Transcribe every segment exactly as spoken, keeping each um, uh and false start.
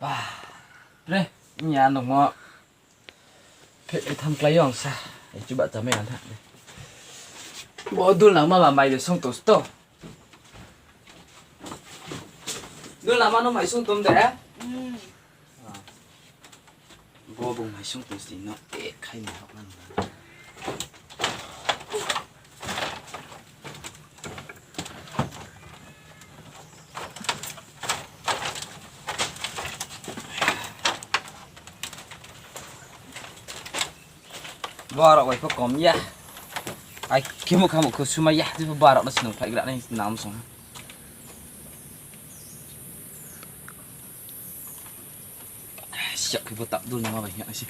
Ba, pre, ya nungmo. Phe, phe tham klái yo ang sa. Ai chuba chamai ang tha. Bo dulnangma ba mai de song tong sto. Dulnangma no mai song tong de? Hmm. Ah. Bo bung mai song tong sti no, eh, khai ni hok nang. Bo rao bai pho kom ya. Ai, khemu khamu kho sumai ya, tei pho bo rao no sinung phlai gra nai nam song. Siak khe bo tap dulnangma bai hing nai se.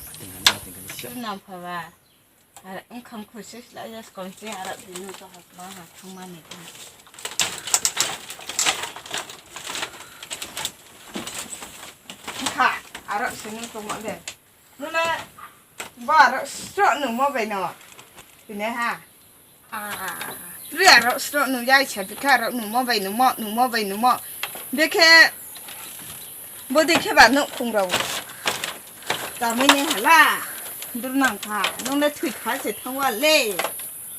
Pating kani, pating kani siak. Nam pha ba. Ar ongkham khusi slái ya skom se arap di no to hak ma ha thang ma ni. Kha, arap se nung tongmo de. Nung le bo arap sroh nungmo bai no. Tini ha. Ah, tini arap sroh nung ya se bikha arap nungmo bai nungmo, nungmo bai nungmo. Bikhe, bo dei khe ba nouhkhong rao. Tamai ni hala. Dulnang kha, nung le thoi kha se thang wa le.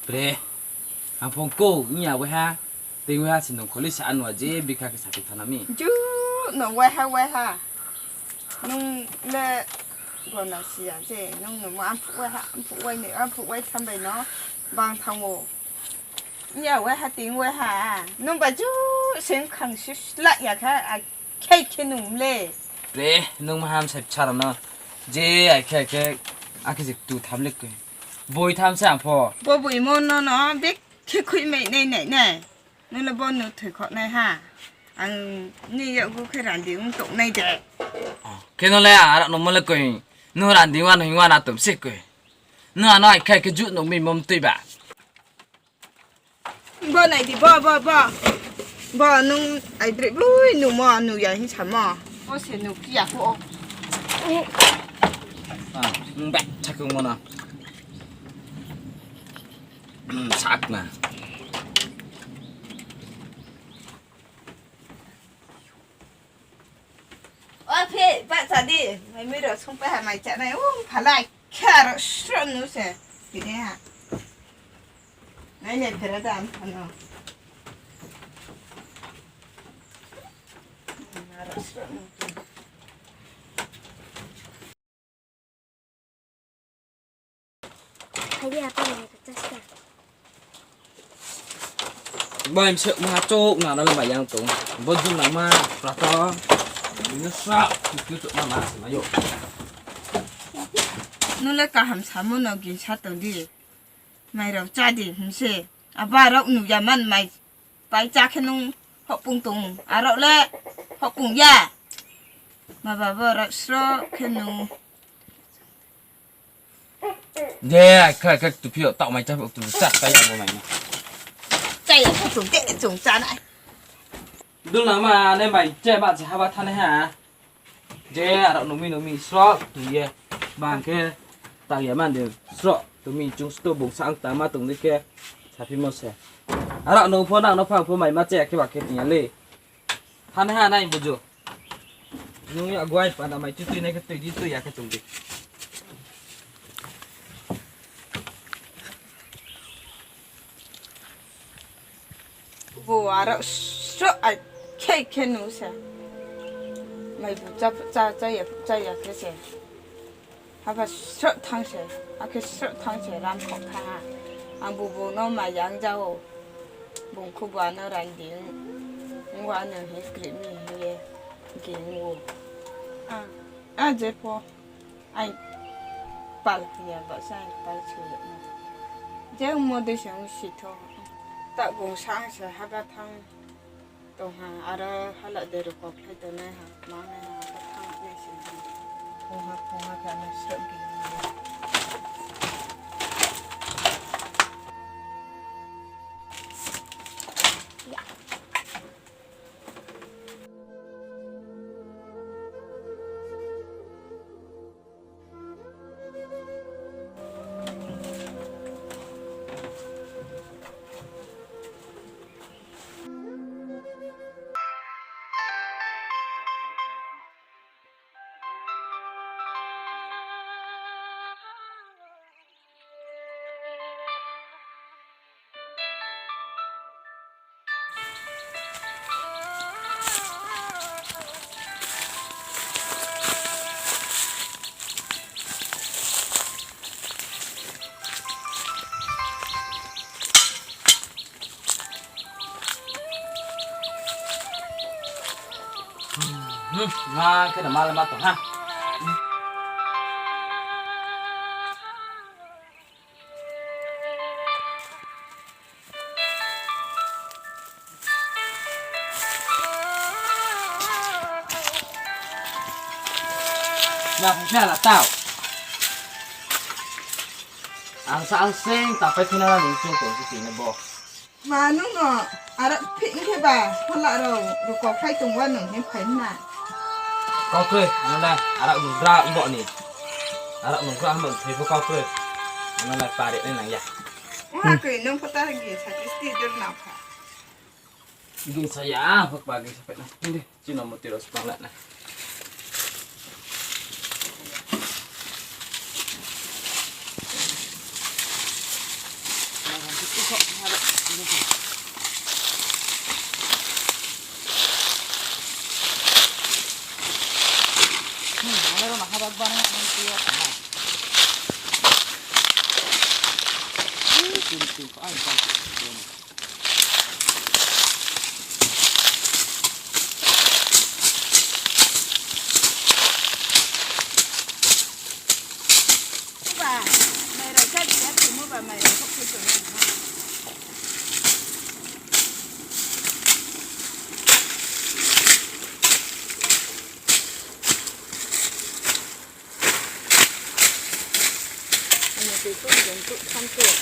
Pre, ang phone ko, nya waiha. Tei waiha se nung kholi sa anwa je bikha khe sa khe thana mi. Ju, nung waiha, waiha. Nung le gona si ya je, nung nungmo amphuh waiha, amphuh wai ni, amphuh wai tham bai no bang thang o. Nya waiha, tei waiha. Nung ba ju se khang si sla ya kha, a khe khe nung le. Pre, nung maham sai bsa rao no. Je, ai khe, ai khe, akhe je tu tham le koi. Boi tham se ang pho. Bo boi mo no no, bikhe khui mai nai nai nai. Nung le bo no thoi kho nai ha. Ang ni yakgu khe randi ong tong nai de. Khe no le arap nungmo le koi. Nung randi wa no hing wa na tom se koi. Nung ano ai khe khe ju nung mi mom tui ba. Bo nai di, bo, bo, bo. Bo nung ai drei boi nungmo, nung ya hing samo. Bo se nung phi ya kho. Ah, nung ba, chakung mo na. Hmm, sak na. O phi, ba cha di. Mai mui rao sung pai ha mai cha nai. Um, phalai. Khe arap sroh nu se. Tini ha. Nai nai phera da ang phano. Arap sroh nu. Bai mse maha chouh na nang le mai yang tong. Bo dulnangma prato. Bini srap, tu tu ma ma se mai yo. Nung le kaham samo no gingsa tong di. Mai rao chá di hing se. Abo arao nuh ya man mai. Pai chá khe nung hokpung tong. Arao le hokpung ya. Ma ba bo arao sroh khe nung. De, khe, khe, tu phi yo, taoh mai chá, tu chá, chá ya bo mai no. Chá ya, chung de, chung chá nai. Dulnangma ne mai chá ma se haba thanai ha. Je, arao nung mi, nung mi, sroh, tu ye. Bang khe, tang ya man de, sroh, tu mi, chung sto bung sa ang tang ma tong di khe, saphimo se. Arao nung pho, nang no phang pho mai ma chá ya khe ba khe ting ya le. Thanai ha nai buju. Nung ya guai pa na mai tu tui nai khe tui di, tui ya khe chung di. Bo arao sroh ai khe khe nu se. Mai bu chá, chá, chá ya, chá ya khe se. Haba sroh thanng se, akhe sroh thanng se ram khouh thanng ha. Ang bu bung no mai yang ja o. Bung khubu ano randi ong wa no hing kri mi hing ye ging o. A, a je pho. Ai pal ya ba sa ai pal su ya. Je ongmo de se ong si tho. Ta bung sa ang se haba thanng. Tong ha, aro hala de ru kok khlai tongnai ha, mangnai ha, abo thanng nai se. Phung ha, phung ha khe ano sroh gini. Nga khe na mal ma tong ha. Ma, ma la tau. Ang sa ang seng tapai khuna ni chung tong si tini bo. Ma nung no, ara phih khe ba, hola rao, ruko phai tong wa nung hing phai na. Kau kroi, ano le, ara nung gra bo ni. Ara nung gra bo ni, thai pho kau kroi. Ano le, pare ni nang ya. Ora kroi, nung pho ta gi sa kristi dur na pha. Ging sa ya, hok ba ging sa pet na. Hindi, chino moti ros pang la na. Ba, mai rao kha di ya, tumo ba mai rao kha khe tong nai. Ano tui tuh, jeng tuh, tham tuh.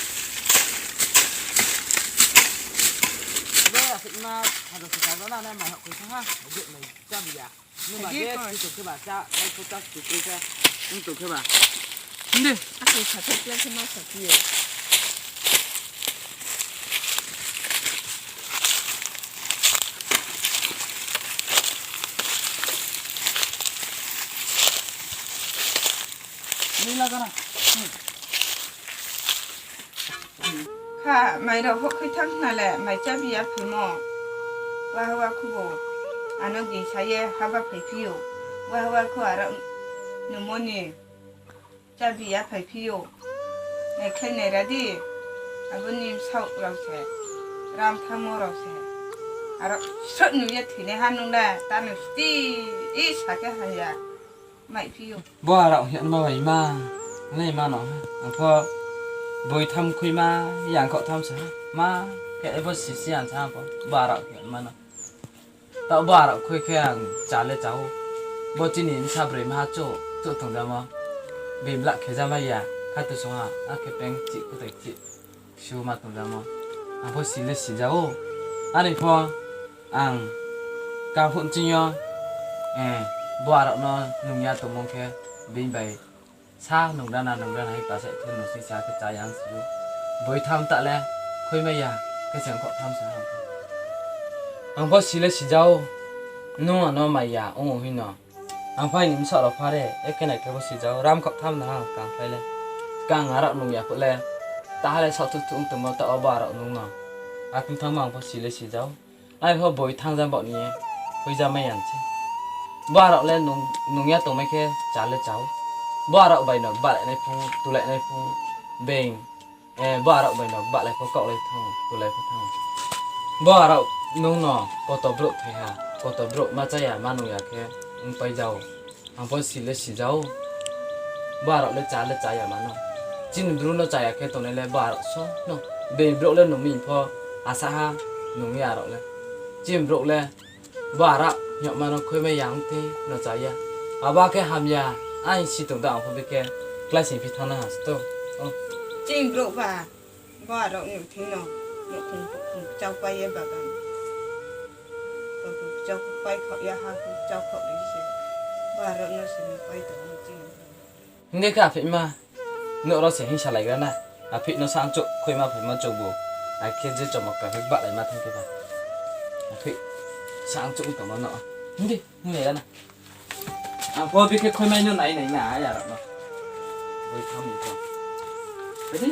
Bo, asik ma, hado se kabo na, na, mai hok koi thang ha, hok mai, cham ya. Nung ba, hagi je, koi. Nung tong khe ba, cha, ai, ko cha, tu koi cha, nung tong khe ba. Hindi. Asik sa khe plan se ma sa khe ye. Nila gana. Hmm. Kha, mai rao hok khe thang khna le, mai chabi ya phaimo. Waha wa khubo, ano gingsa ye haba phaiphi ou. Waha wa khu aro numo ni chabi ya phaiphi ou. Naikhlai nai ra di, abo ni bsaoh rao se, ram thamo rao se. Aro sroh nung ye thoinaiha nung le, ta nung sti, i sa khe ha ya. Maiphi ou. Bo arao hing ma bai ma, nai ma no, ang pho boi tham khui ma, yang khaoh tham sa, ma, khe bo sisi ang sa ang pho, bo arao hing ma no. Taoh bo arao khui khe ang cha le cha ou. Bo chini bsa broi maha chouh, chouh tong jamo. Bimla khe jamai ya, kha tu song ha, akhe peng chih kutai chih. Su ma tong jamo. Ang pho si le si ja ou. Are pho ang kaphuh ching yo, eh, bo arao no nung ya tongmung khe, bini bai sa nung dana, nung dana hing pasa khe nung sing sa khe cha yang si ou. Boi tham ta le, khui mai ya, khe se ang khaoh tham sa ha. Ang pho si le si ja ou, nung ano mai ya, ong ou hing no. Ang pho aini bsaoh rao pha re, eke nai khe bo si ja ou, ram khaoh tham na ha, kangkhlai le. Kang arao nung ya phuh le, taha le saoh thuh thuh ong tongmo taoh wo bo arao nung no. Akhe thangmo ang pho si le si ja ou. Ai pho boi thanng ja baoh ni ye, khui ja mai ya se. Bo arao le nung, nung ya tongmai khe cha le cha ou. Bo arao bai no gbahlai nai phung, tulai nai phung, being. Eh, bo arao bai no gbahlai pho kaohlai thanng, tulai pho thanng. Bo arao nung no koto brouh thoi ha, koto brouh ma cha ya, ma nung ya khe ongpai ja ou. Ang pho si le si ja ou. Bo arao le cha le cha ya ma no. Chini bru no cha ya khe tongnai le bo arao so no. Being brouh le nung mi pho asa ha nung mi arao le. Chini brouh le bo arao hing yagma no khui mai ya ong thing no cha ya. Abo khe hamya, aini si tong da ang pho bi khe klái sing phi thanng na ha se to. O. Chini brouh ba, bo arao nuh thing no, nouhkhong nouhkhong kchaupai ye bagan. Nouhkhong kchaupai khaoh ya ha, kchau khaoh ri se. Bo arao no se nuhpai tong ou chini brouh. Hing khe aphihma, nouh rao se hing salai gra na. Aphih no sa ang chouh khuima phaima chouh bo. Akhe je chomok ka khe gbahlai ma thanng khe ba. Aphih sa ang chouh tongmo no. Hing di, hing nai ra na. Ang pho bi khe khuimai no nai nai na, ai arao no. Boi tham ni pho. Bai di.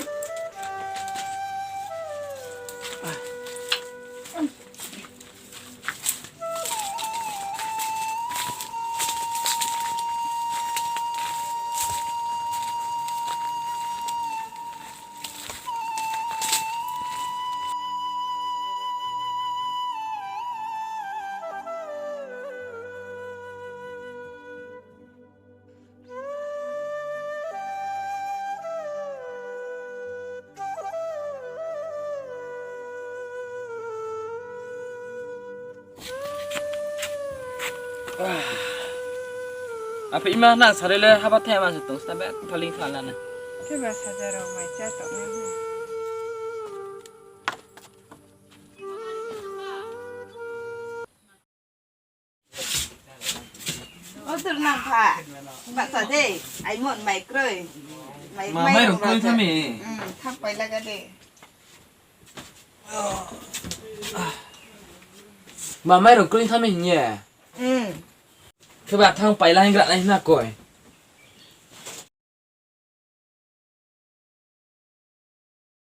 Aphi ima nang sari le haba thai ma se tong sta be thaling thala na. Khe ba saja rao mai cha tong na. O tur nang pha. Ba sa de. Ai mon mai kroi. Mai, ma, mai mairung rung kroi ra tha mi. Hmm, thang pai la ga de. Ma, mairung kroi tha mi hing ye. Hmm. Khe ba thang pai la hing gra nai hna koi.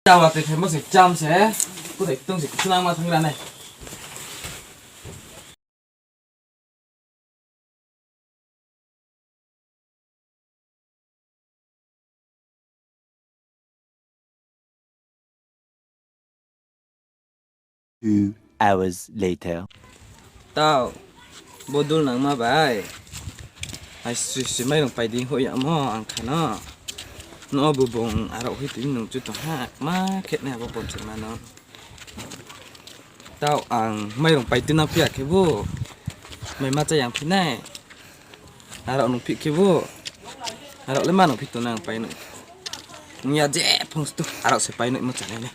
Chawa tei khaimo se cham se, kutai tong se khunang ma thang ra nai. Two hours later. Tau, bo dul nangma bai. Ai sri sri mairung pai di hoih yamo ang kha no. No bo bung arok hoi tui nung chu tong ha, ma khe nai abo pon se ma no. Tau ang mairung pai tui nang phi ya khe bo. Mai ma cha yang phi nai. Arok nung phi khe bo. Arok le ma nung phi tong nang pai nai. Nung ya je phong stu arok se pai nai mo cha nai le.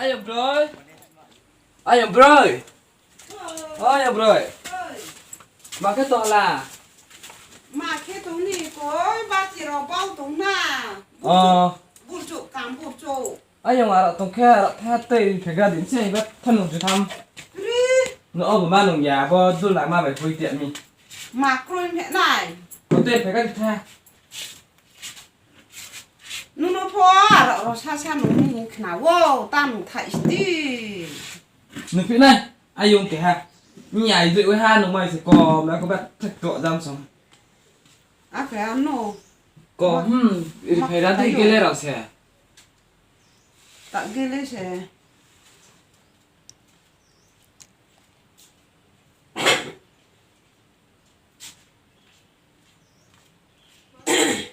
Ayong broi. Ayong broi. Ayong broi. Ma khe tong la? Ma khe tong ni koi, bati rao bau tong na. O. Burchouh kam burchouh. Ayong arok tong khe arok tha tei phegra di se ba thanung ju tham. Ri. No obo ma nung ya, bo dul nangma bai phui te mi. Ma kroi phe nai. Bo tei phegra di tha. Nung no pho arok ro sasa nung ni khna wo, ta nung thai sti. Nung phi nai, ayong keha. Ni ai dui wai ha nung mai se kom, ako ba thek to jam song. Akhe ano. Ko, hmm, ri phai ra dei gele rao se. Ta gele se.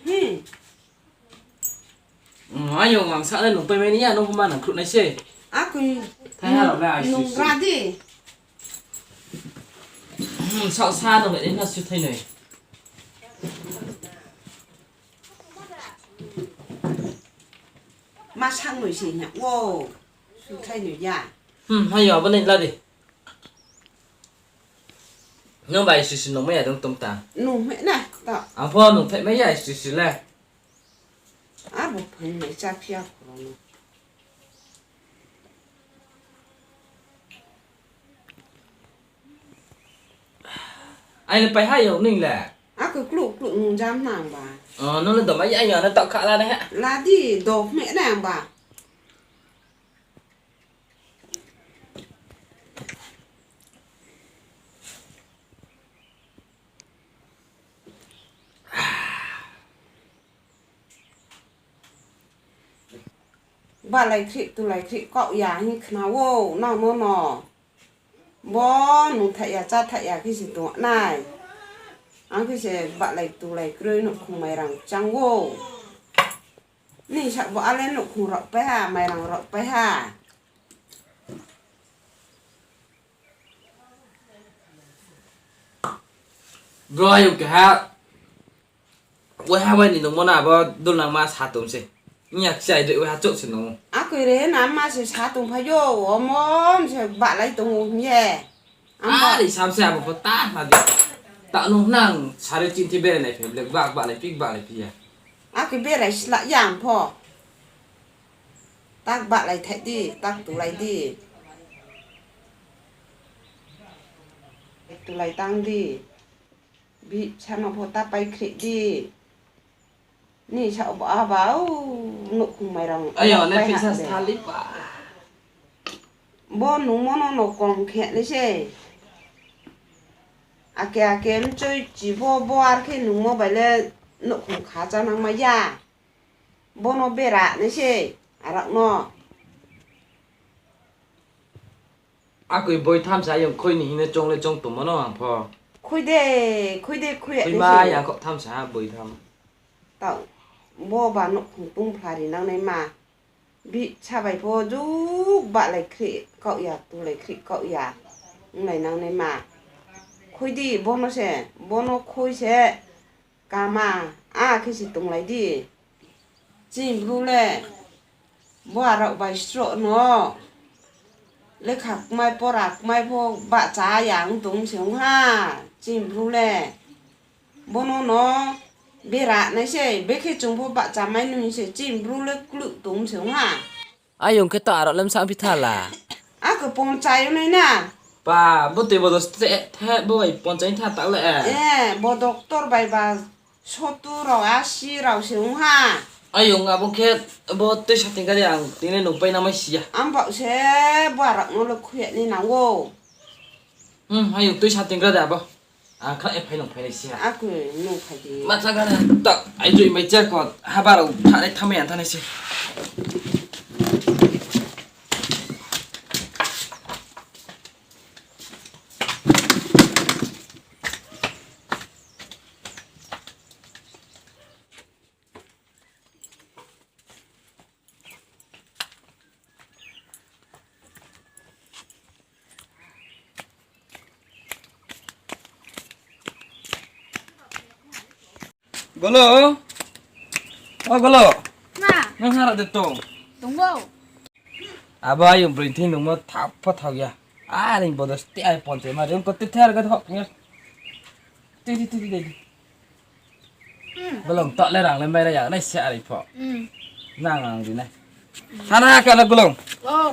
Hmm. Hmm, ayong ang sa le nung pai mai ni ya, nung pho ma nang khruh nai se. Akoi thai ha rao le ai nung sui sui. Ra di. Hmm, sa sa nung le na su thai nai. Ma sang noi se hing ya wo. Su thai noi ya. Hmm, ha yo, abo nai la di. Nung bai sisi nung mai ya dong tong ta. Nung mai na ta. Ang pho nung thai mai ya sisi le. Abo phai mai cha phi ya khoro no. Ai le pai ha yo ning le. Ako kluh kluh nung jam nang ba. O, nung le doma ya yo na tau kha la nai ha. La di, do mai nang ba. Balai khrih tulai khrih kau ya hing khna wo, nang no no. Bo nung thaih ya, chá thaih ya khe se tong nai. Ang khe se balai tulai kroi nouhkhong mairang chang wo. Ni sa bo ale nouhkhong rao pai ha, mairang rao pai ha. Bro, ayong keha. Waiha bai ni nungmo na abo dulnangma sa tong se. Nya kchai dei waiha chouh se nung. Akoi re na ma se sa tong phai yo, omo se balai tong ou hing ye. Ari sam se abo pho ta ma di. Ta nung nang sari chinthi berai nai phi, blek bak balai phi, balai phi ya. Akoi berai sla ya ang pho. Tak balai thai di, tak tulai di. Tulai tang di. Bihih bsa no pho ta pai khrih di. Ni sao bo aba, o, nouhkhong mairang. Ayo, ne pai pisa ha de. Sthali pa. Bo nungmo no no kom khe nai se. Ake ake mchoi chi bo, bo ar khe nungmo bai le nouhkhong kha chánang mai ya. Bo no bera nai se, arak no. Akoi boi thamsa ayong khoi ni hing le chong le chong tongmo no ang pho. Khui de, khui de, khui ya de. Khuima se. Yang kok tham sa, boi tham. Tao, bo ba nouhkhong tungphlari nangnaima. Bihsa bai pho juk bahlai khrih kaoh ya, tulai khrih kaoh ya. Onglai nangnaima. Khui di, bono se, bono khui se. Kama, a khe se tonglai di. Chini bru le, bo arao bai sroh no. Lekha kmai, pora kmai pho bahcha ya ong tong se ong ha. Chini bru le. Bono no bera nai se, bekhe chung pho bahcha mai nung se, chini bru le kluh tong se ong ha. Ayong khe to arao le bsa phi tha la. Ako ponchai nai na. Pa, bo tei bo dos te the, bo bai ponchai tha ta le. Eh, bo doctor bai ba sotu rao, asi rao se ong ha. Ayong abo khe bo tui sating kari ang tini nung pai na mai si ya. Ang bak se bo arao no le khui ya ni nang ou. Hmm, ayong tui sating kari abo. Ang kha e phai nung phai nai si ha. Ako nung phai di. Ma cha gana ta ai joi mai cha ko habar rao tha nai tha mai ang tha nai se. Golo. O Golo. Ma. Nang hara de tong. Tong ou. Abo ayong broi thing nungmo thap pho thap ya. Are bo dos te ai ponchai ma ri ko te ther ga thok ya. Ti ti ti ti. Hmm. Bolong to le rang le mai ra ya nai se are pho. Hmm. Nang ang di nai. Hana ka na bolong. Oh.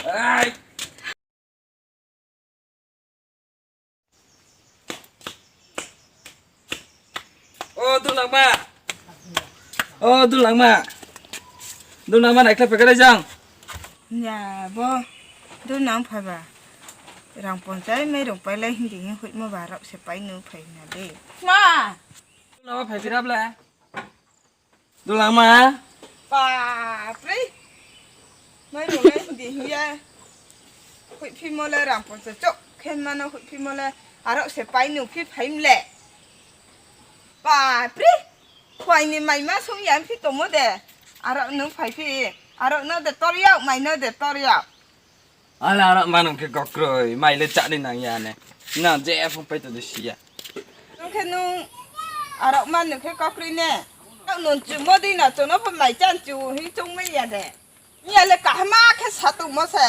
Ai. O, dulangma. O, dulangma. Dulangma, nai kla pekar jang. Ya, bo, dulang phai ba. Rang ponchai, mairung pai lai hindi hing hoihmo ba, rao se pai nu phai na de. Ma! Dulangma phai phira ble. Dulangma. Bapre. Mairung le di hing ye. Hoihphimo le rang ponchai chok khe mano hoihphimo le arao se pai nu phi phai mle. Bapre. Khwai ni maima song ya phi tongmo de. Arao nu phai phi. Arao no de tor yag, mai no de tor yag. Ala arao ma nung khe kokroi, mai le chá ni nang ya ne. Nang je phung pai to de si ya. Nung khe nung arao ma nung khe kokroi ne. Nung nung chumo di na chuno pho mai chan chu hing chung mai ya de. Ni ya le kahama khe sa tongmo se.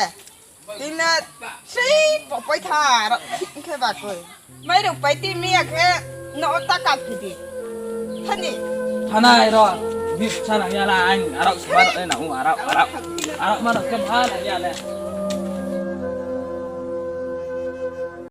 Tina sei popai tha arao khe ba koi. Mairung pai ti mi ya khe no ta ka phi di. Thani. Thanai ro. Bip sa nang ya la ang arao sa ba nang u arao arao. Arao ma nung khe ba nang ya le.